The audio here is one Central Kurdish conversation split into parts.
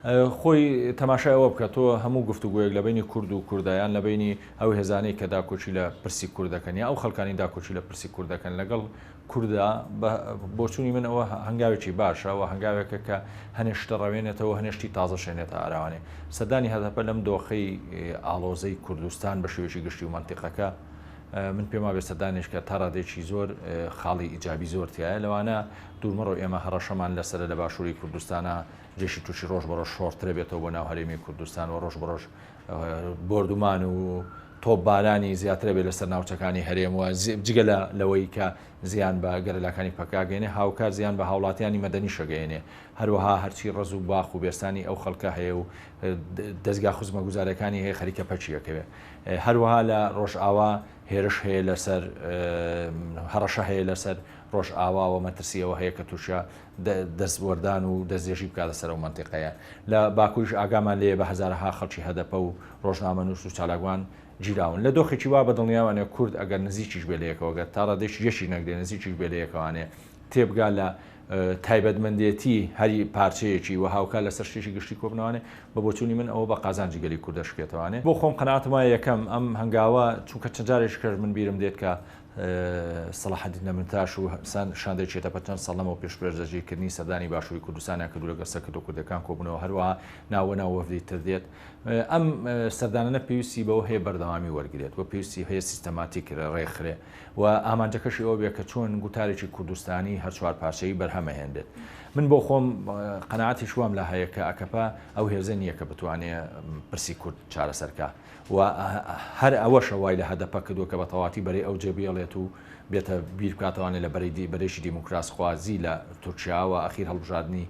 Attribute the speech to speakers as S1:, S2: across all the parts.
S1: خۆی تەماشای ئەوە بکە تۆ هەموو گفتوگۆیەک لە بەینی کورد و کوردە یان لە بەینی ئەو هێزانەی کە داکۆکی لە پرسی کورد دەکەن یا ئەو خەڵکانی داکۆکی لە پرسی کورد دەکەن لەگەڵ کوردا بە بۆچوونی من ئەوە هەنگاوێکی باشە و هەنگاوێکە کە هەنێ شتە ڕەوێنێتەوە هەنێ شتی تازە شێنێتە ئاراوانێ سەردانی هەدەپە لەم دۆخەی ئاڵۆزەی کوردستان بە شێوەیەکی گشتی و مەنتیقەکە من پێم وابێ سەردانێک کە تا ڕادەیەکی زۆر خاڵی ئیجابی زۆر تایە لەوانە دوورمەڕۆ ئێمە هەڕەشەمان لەسەرە لە باشووری کوردستانە جێشی تورکی ڕۆژ بە ڕۆژ شۆڕترە بێتەوە بۆ ناو هەرێمی کوردستان و ڕۆژ بە ڕۆژ بۆردومان و تۆپبارانی زیاترە بێت لەسەر ناوچەکانی هەرێم و جگە لە لەوەی کە زیان بە گەرەلاکانی پەکاگەێنێ هاوکات زیان بە هاوڵاتیانی مەدەنی شەگەێنێ هەروەها هەرچی ڕز و باخ و بێستانی ئەو خەڵکە هەیە و دەستگا خزمە گوزارەکانی هەیە خەریکە پەچیەکەوێ هەروەها لە ڕۆژئاوا هێرش هەیە لەسەر هەڕەشە هەیە لەسەر ڕۆژئاواوە مەترسی ئەوە هەیە کە تورکیا دەستوەردان و دەستدرێژی بکاتە سەر ئەو مەنتیقەیە. لە باکوریش ئاگامان لێیە بە هەزارەها خەڵکی هەدەپە و ڕۆژنامەنووس و چالاکوان گیراون. لە دۆخێکی وا بە دڵنیاوانێ کورد ئەگەر نزیکیش بێ لە یەکەوە گەر تا ڕادەیەکی یەکیش نەگرێ نزیکیش بێ لە یەکەوانێ تێبگا لە تایبەتمەندێتی هەر پارچەیەکی و هاوکات لەسەر شتێکی گشتی کۆبنەوانێ بە بۆچوونی من ئەوە بە قازانجی گەلی کورد دەشکێتەوانێ. بۆ خۆم قەناعەتم وایە یەکەم ئەم هەنگاوە چونکە چەند جارێکی کەش من بیرم دێت کە سەڵاحەدین دەمیرتاش و شاندێکی هەدەپە چەند ساڵ لەمەو پێش پێشدەستگیرکردنی سەردانی باشووری کوردستانیان کردو لەگەڵ سەرکردە کوردەکان کۆبوونەوە، هەروەها ناوبەناو وەفدی تر دێت. ئەم سەردانانە پێویستی بەوە هەیە بەردەوامی وەرگرێت و پێویستی هەیە سیستەماتیک ڕێکخرێ و ئامانجەکەشی ئەوە بێت کە چۆن گوتارێکی کوردستانی هەر چوارپارچەیی بەرهەمەهێنرێت. من بۆ خۆم قەناعەتیش وام لا هەیە کە ئەکەپە ئەو هێزە نییە کە بتوانێ پرسی کورد چارەسەر کا. و هەر ئەوەشە وای لە هەدەپە کردووە کە بە تەواتی بەرەی ئەو جێ بێڵێت و بێتە بیر بکاتەوانێ لە بەرەی بەرەیەکی دیموکراسخوازی لە تورکیا و ئەخیر هەڵبژاردنی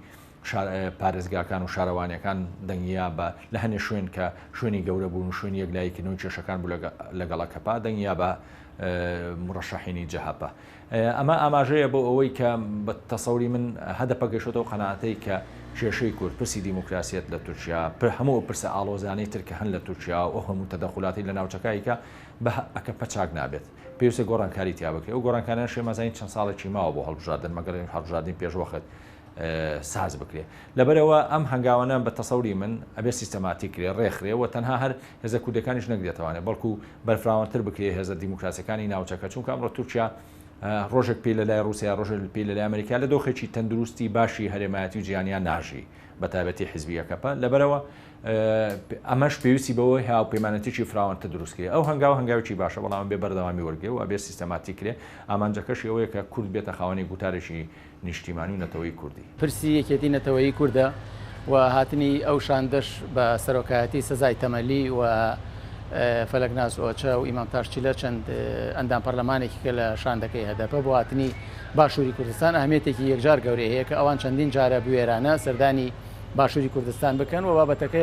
S1: پارێزگاکان و شارەوانیەکان دەنگیا بە لە هەنێ شوێن کە شوێنی گەورە بوون و شوێنی یەکلاییکردنەوەی کێشەکان بوو لەگەڵ ئەکەپە دەنگیا بە مڕەشەحینی جەهەپە. ئەمە ئاماژەیە بۆ ئەوەی کە بە تەسەوری من هەدەپە گەیشتۆتە ئەو قەناعەتەی کە کێشەی کورد، پرسی دیموکراسیەت لە تورکیا، هەموو ئەو پرسە ئاڵۆزانەی تر کە هەن لە تورکیا و ئەو هەموو تەدەخولاتەی لە ناوچەکە کە بە ئەکەپە چاک نابێت. پێویستە گۆڕانکاری تیا بکرێت. ئەو گۆڕانکاریانەش ئێمە ئەزانین چەند ساڵێکی ماوە بۆ هەڵبژاردن، مەگەر هەڵبژاردنی پێشوەخت ساز بکرێ. لەبەرئەوە ئەم هەنگاوانە بە تەسەوری من ئەبێ سیستەماتیک کرێ، ڕێکخرێ و تەنها هەر هێزە کوردیەکانیش نەگرێتەوانێ بەڵکو بەرفراوانتر بکرێ هێزە دیموکراسیەکانی ناوچەکە چونکە ئەمڕۆ تورکیا ڕۆژێک پێی لە لای ڕوسیا ڕۆژێک پێی لە لای ئەمریکا لە دۆخێکی تەندروستی باشی هەرێمایەتی و جیهانیا ناژی بە تایبەتی حیزبی ئەکەپە لەبەرەوە ئەمەش پێویستی بەوەی هاوپەیمانەتێکی فراوانتر دروست کرێ ئەو هەنگاو هەنگاوێکی باشە بەڵام بێ بەردەوامی وەرگێ و ئەبێ سیستەماتیک کرێ ئامانجەکەشی ئەوەیە کە کورد بێتە خاوەنی گوتارێکی نیشتیمانی و نەتەوەیی کوردی.
S2: پرسی یەکێتی نەتەوەیی کوردە و هاتنی ئەو شاندەش بە سەرۆکایەتی سەزای تەمەلی و فەلەکناس ئۆچە و ئیمام تاشچیلەر چەند ئەندام پەرلەمانێکی کە لە شاندەکەی هەدەپە بۆ هاتنی باشووری کوردستان ئەهمیەتێکی یەکجار گەورەی هەیە کە ئەوان چەندین جارە بوێرانە سەردانی باشووری کوردستان بکەن و بابەتەکە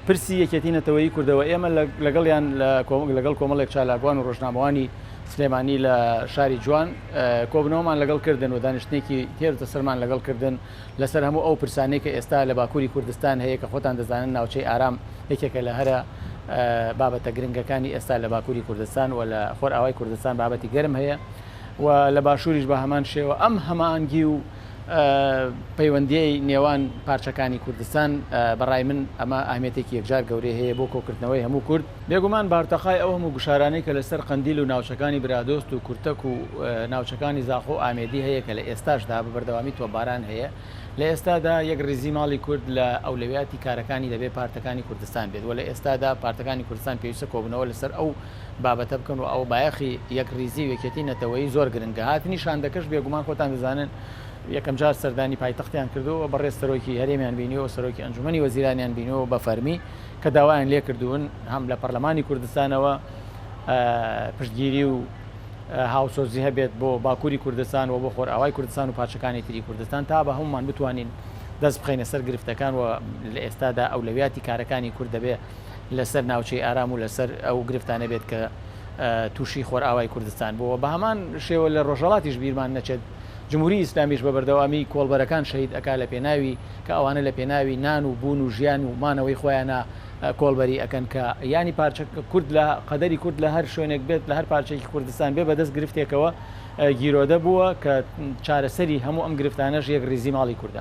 S2: پرسی یەکێتی نەتەوەیی کوردەوە ئێمە لەگەڵیان لەگەڵ کۆمەڵێک چالاکوان و ڕۆژنامەوانی سلێمانی لە شاری جوان کۆبنەوەمان لەگەڵ کردن و دانیشتنێکی تێر و تەسەرمان لەگەڵ کردن لەسەر هەموو ئەو پرسانەی کە ئێستا لە باکووری کوردستان هەیە کە خۆتان دەزانن ناوچەی ئارام یەکێکە لە هەرە بابەتە گرنگەکانی ئێستا لە باکووری کوردستان و لە خۆرئاوای کوردستان بابەتی گەرم هەیە و لە باشووریش بە هەمان شێوە ئەم هەماهەنگی و پەیوەندیی نێوان پارچەکانی کوردستان بە ڕای من ئەمە ئەهمیەتێکی یەکجار گەورەی هەیە بۆ کۆکردنەوەی هەموو کورد. بێگومان بارتەقای ئەو هەموو گوشارانەی کە لەسەر قەندیل و ناوچەکانی برادۆست و کورتەک و ناوچەکانی زاخۆ و ئامێدی هەیە کە لە ئێستاشدا بە بەردەوامی تۆپباران هەیە، لە ئێستادا یەکڕیزی ماڵی کورد لە ئەولەویاتی کارەکانی دەبێ پارتەکانی کوردستان بێت و لە ئێستادا پارتەکانی کوردستان پێویستە کۆبوونەوە لەسەر ئەو بابەتە بکەن و ئەو بایەخی یەکڕیزی و یەکێتی نەتەوەیی زۆر گرنگە. هاتنی شاندەکەش بێگومان خۆتان دەزانن یەکەمجار سەردانی پایتەختیان کردووە و بەڕێز سەرۆکی هەرێمیان بینیوە و سەرۆکی ئەنجومەنی وەزیرانیان بینیوە بە فەرمی کە داوایان لێکردوون هەم لە پەرلەمانی کوردستانەوە پشتگیری و هاوسۆزی هەبێت بۆ باکووری کوردستان و بۆ خۆرئاوای کوردستان و پارچەکانی تری کوردستان تا بە هەمومان بتوانین دەست بخەینە سەر گرفتەکان و لە ئێستادا ئەولەویاتی کارەکانی کورد دەبێ لەسەر ناوچەی ئارام و لەسەر ئەو گرفتانە بێت کە تووشی خۆرئاوای کوردستان بووە. بە هەمان شێوە لە ڕۆژهەڵاتیش بیرمان نەچێت جمهوری ئیسلامیش بە بەردەوامی کۆڵبەرەکان شەهید ئەکا لە پێناوی کە ئەوانە لە پێناوی نان و بوون و ژیان و مانەوەی خۆیانا کۆڵبەری ئەکەن کە یانی پارچە کورد لە قەدەری کورد لە هەر شوێنێک بێت لە هەر پارچەیەکی کوردستان بێ بەدەست گرفتێکەوە گیرۆدە بووە کە چارەسەری هەموو ئەم گرفتانەش یەکڕیزی ماڵی کوردە.